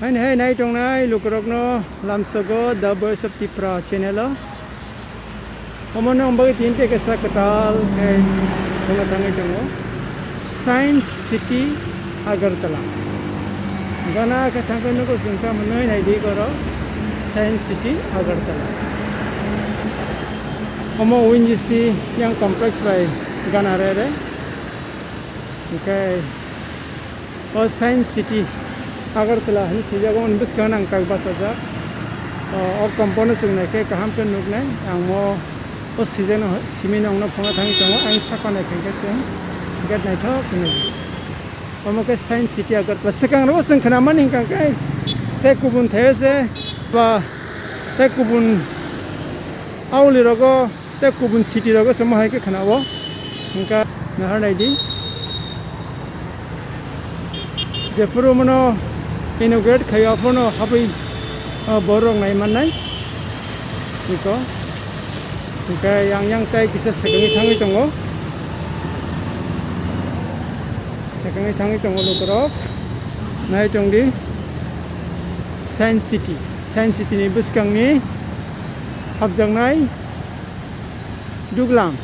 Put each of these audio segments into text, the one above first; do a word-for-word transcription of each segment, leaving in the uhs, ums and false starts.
Haini hai nai tongnai lukurokno lamsogo The Voice of Tipra channel o. Omo nong bagwi tinte kesa kwtal khe phunga thangwi tongo. Science City Agartala. Gana khe thangkhe nugo chwng tamo nai nai di goro Science City Agartala. Omo O N G C yang complex bai gana re re. Hwnkhe o Science City Agartala hinwi swijak, omo ni bwskango nang kak bachajak. O, o compound o chwng naikhe kaham khe nuknai. Ang mo o swijak no simi nongno phunga thangwi tongo. Ang saka naikhe hwnkhe chwng gate naithok hinwi. Omo khe Science City Agartala. Swkang rogo chwng khwnamani hwnkha khe tei kubun thaio se ba tei kubun auli rogo tei kubun city rogo se mohai khe khwnao. Hwnkha nahar naidi. Jephuru mono inaugurate khaio, aphuno habwi, ah, borok nai mannai. Iko. Hwnkhe yang yang tei kisa swkangwi thangwi tongo. Swkangwi thangwi tongo lukurok. Nai tongdi. Science City. Science City ni bwskangni hapjaknai duglam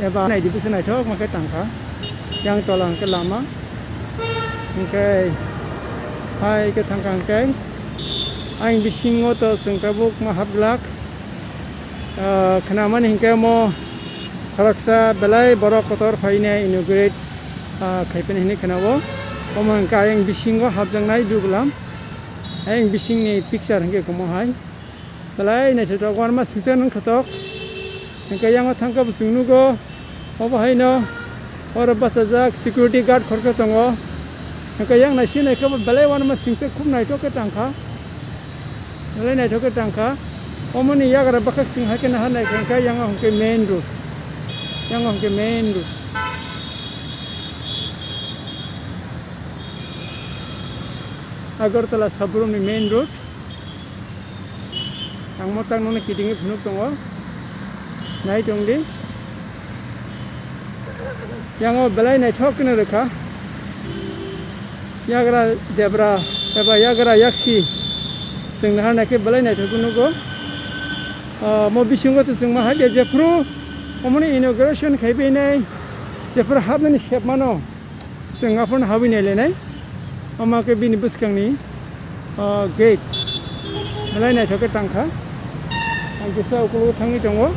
eba naidi bwsa naithok ma khe tangkha. Yang tola hwnkhe lama. Hwnkhe hai khe thangkha hwnkhe ayang bisingo to chwng tabuk ma hapglak. Ah, khwnamani hwnkhe omo khoroksa belai borok kotor phainai inaugurate, ah, khaiphani hinwi khwnao. Omo hwnkhe ayang bisingo hapjaknai duglam. Ayang bisingni picture hwnkhe omo hai. Belai naithotok, uanama singcha nungthotok. Hwnkhe yango thangkhe bo chwng nugo. Obo haino oro bachajak security guard khoroksa tongo. Hwnkhe yang naising naikhe bo belai uanama singcha khub naithok khe tangkha. Belai naithok khe tangkha. Omoni yagra bwkhak chwng hai khe naha naikha hwnkhe yango hwnkhe main road. Yango hwnkhe main road. Agartala Sabroomni main road. Ang mo tak nokni kitingwi phunuk tongo. Nai tongdi. Yango belai naithok khe rwkha. Yagra debra eba yagra yaksi chwng naharnai khe belai naithok khe nugo. Ah, mo bisingo to chwng ma hai de jephru omoni inauguration khai bainai jephru hapnani sep mano. Chwng aphano habwi nailainai. Omo khe bini bwskangni, o, gate. Belai naithok khe tangkha. Ang kisa ukologo thangwi tongo.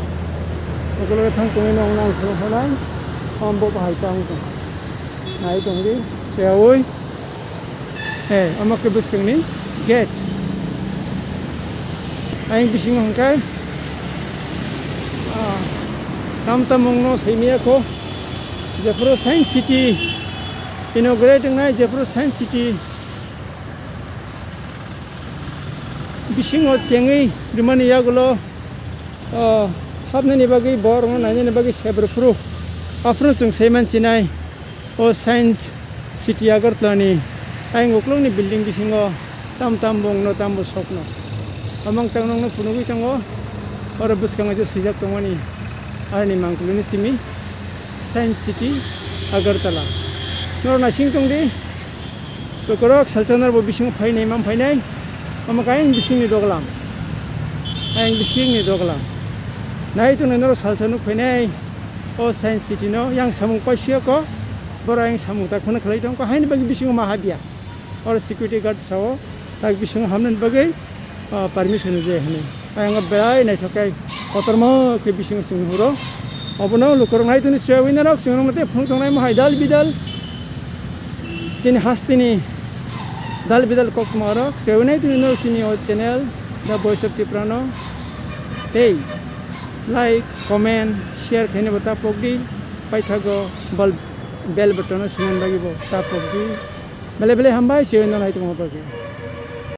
Ukologo thang tongwi nong nang thang phanai. Omo bo bahai tang tong. Nai tongdi. Cheyaui. Eh, omo khe bwskangni gate. Ayang bisingo hwnkhe, ah, tam tam mungno simi ya kho. Jephru Science City inaugurate wngnai, jephru Science City bisingo chengwi rwmani yagulo, o, hapnani bagwi borokno nainani bagwi sebrw phuru. Aphuru chwng sai mansinai o Science City Agartala ni ayang uklukni building bisingo tam tam bongno tambo sokno. Amang tang nokno phunugwi tongo, oro bwskango je swijak tongmani aroni mangkuluni simi Science City Agartala. Norok naising tongdi, lukurok salsa norbo bisingo phainai, mam phainai, omo khe ayang bisingni doglam, ayang bisingni doglam. Nai tongdi norok salsa nuk phainai o Science City no, yang samung paisiyoko, borok ayang samung ta khuna khlai tongkha, haini bagwi bisingo ma habya. Oro security guard sao, tak bisingo hamnani bagwi, ah, permission rwjai hwnwi. Ayang belai naithok khe kotorma khe bisingo chwng nuhuro. Obono lukurok nai tongdi, sewi norok chwng nukmate phunuk tongnai mo hai dal bidal. Chini hasteni dal bidal koktwma rok sewi nai tongdi norok chini o channel The Voice of Tripura no. Tei like, comment, share khainai bo ta pokdi. Paithago bal-, bell button no sinani bagwi bo ta pokdi. Belai belai hambai, sewi no nai tongma bagwi.